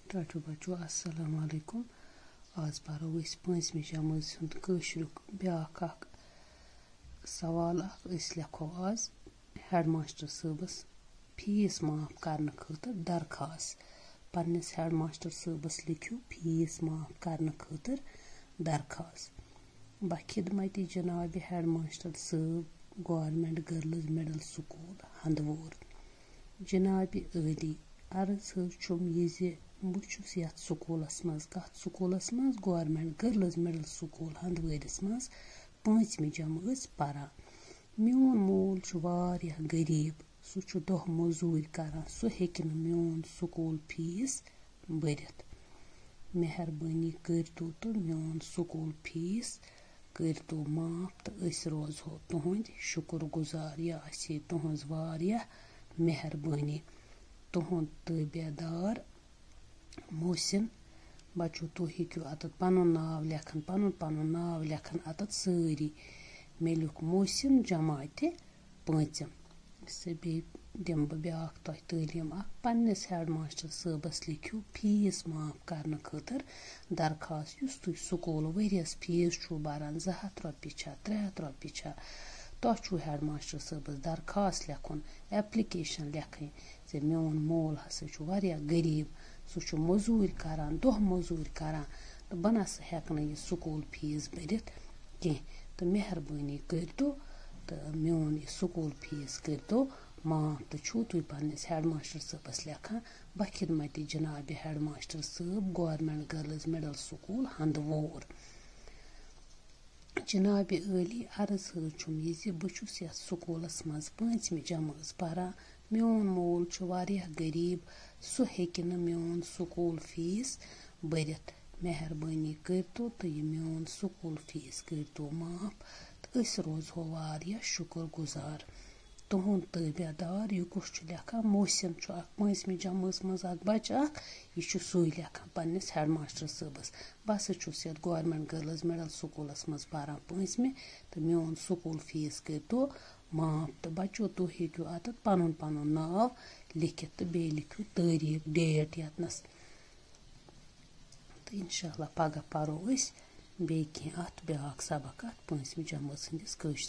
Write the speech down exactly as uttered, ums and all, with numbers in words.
ٹاٹھو بچو، السلام علیکم۔ آز پرو أسۍ پٲنٛژمہِ جمٲژ ہُنٛد کٲشرُک بیٛاکھ اکھ سوال اکھ۔ أسۍ لیکھو آز ہیڈ ماسٹر صٲبس فیس معاف کرنہٕ خٲطرٕ درخواست۔ پننِس ہیڈ ماسٹر صٲبس لیکھِو فیس معاف کرنہٕ خٲطرٕ درخواست۔ بخدمت جناب ہیڈ ماسٹر صٲب، گورنمنٹ گرلز مڈل سکول ہندوور۔ جناب عٲلی، عرض حظ چھُم یہِ زِ بہٕ چھُس یَتھ سکوٗلَس منٛز، کَتھ سکوٗلَس منٛز؟ گورنمنٹ گرلز مڈل سکول ہندوٲرِس منٛز پٲنٛژمہِ جمٲژ پَران۔ میون مول چھُ واریاہ غریٖب، سُہ چھُ دۄہ موٚزوٗرۍ کران، سُہ ہیٚکہِ نہٕ میون سکوٗل فیس بٔرِتھ۔ مہربٲنی کٔرۍتو تہٕ میون سکوٗل فیس کٔرۍتو معاف تہٕ أسۍ روزہو تُہٕنٛدۍ شُکُر گُزار۔ یہِ آسہِ ہے تُہٕنٛز واریاہ مہربٲنی۔ تُہُنٛد تٲبیہ دار محسن۔ بچو، تُہۍ ہیٚکِو اَتَتھ پَنُن ناو لیکھان، پَنُن پَنُن ناو لیکھان اَتَتھ سٲری۔ مےٚ لیوٚکھ محسن جماعتہِ پٲنٛژِم۔ سُہ بیٚیہِ دِمہٕ بہٕ بیٛاکھ تۄہہِ تعلیٖم اَکھ۔ پنٛنِس ہیڈ ماسٹر صٲبَس لیکھِو فیس معاف کرنہٕ خٲطرٕ درخواست۔ یُس تُہۍ سکوٗل ؤریَس فیس چھُو بَران، زٕ ہَتھ رۄپیہِ چھا، ترٛےٚ ہَتھ رۄپیہِ چھا، تۄہہِ چھُو ہیڈ ماسٹر صٲبَس درخواست لیکھُن، ایپلیکیشن لیکھٕنۍ زِ میون مول ہسا چھُ واریاہ غریٖب، سُہ چھُ موٚزوٗرۍ کران، دۄہ موٚزوٗرۍ کران، تہٕ بہٕ نہ سا ہٮ۪کہٕ نہٕ یہِ سکوٗل فیس بٔرِتھ کینٛہہ، تہٕ مہربٲنی کٔرۍتو تہٕ میون یہِ سکوٗل فیس کٔرۍتو معاف۔ تہٕ چھُو تُہۍ پنٛنِس ہیڈ ماسٹر صٲبَس لیکھان، بخدمت جناب ہیڈ ماسٹر صٲب، گورنمنٹ گرلز مڈل سکول ہندوور۔ جناب عٲلی، عرض حظ چھُم یہِ زِ بہٕ چھُس یَتھ سکوٗلَس منٛز پٲنٛژمہِ جمٲژ پَران۔ میون مول چھُ واریاہ غریٖب، سُہ ہیٚکہِ نہٕ میون سکوٗل فیس بٔرِتھ۔ مہربٲنی کٔرۍتو تہٕ یہِ میون سکوٗل فیس کٔرۍتو معاف، تہٕ أسۍ روزہو واریاہ شُکُر گُزار۔ تُہُنٛد تٲبیہ دار، یہِ کُس چھُ لیکھان؟ محسن چھُ اکھ پٲنٛژمہِ جمٲژ منٛز اکھ بچہٕ اکھ، یہِ چھُ سُے لیکھان پننِس ہیڈ ماسٹر صٲبس۔ بہٕ ہسا چھُس یتھ گورنمنٹ گرلز مڈل سکوٗلس منٛز پران پٲنٛژمہِ، تہٕ میون سکوٗل فیس کٔرۍتو معاف۔ تہٕ بچو، تُہۍ ہیٚکِو اتٮ۪تھ پنُن پنُن ناو لیکھِتھ تہٕ بیٚیہِ لیکھِو تٲریٖخ، ڈیٹ یتنس۔ تہٕ انشاءاللہ پگاہ پرو أسۍ بیٚیہِ کینٛہہ اتھ بیٛاکھ سبق اتھ پٲنٛژمہِ جمٲژ ہٕنٛدِس کٲشرِس۔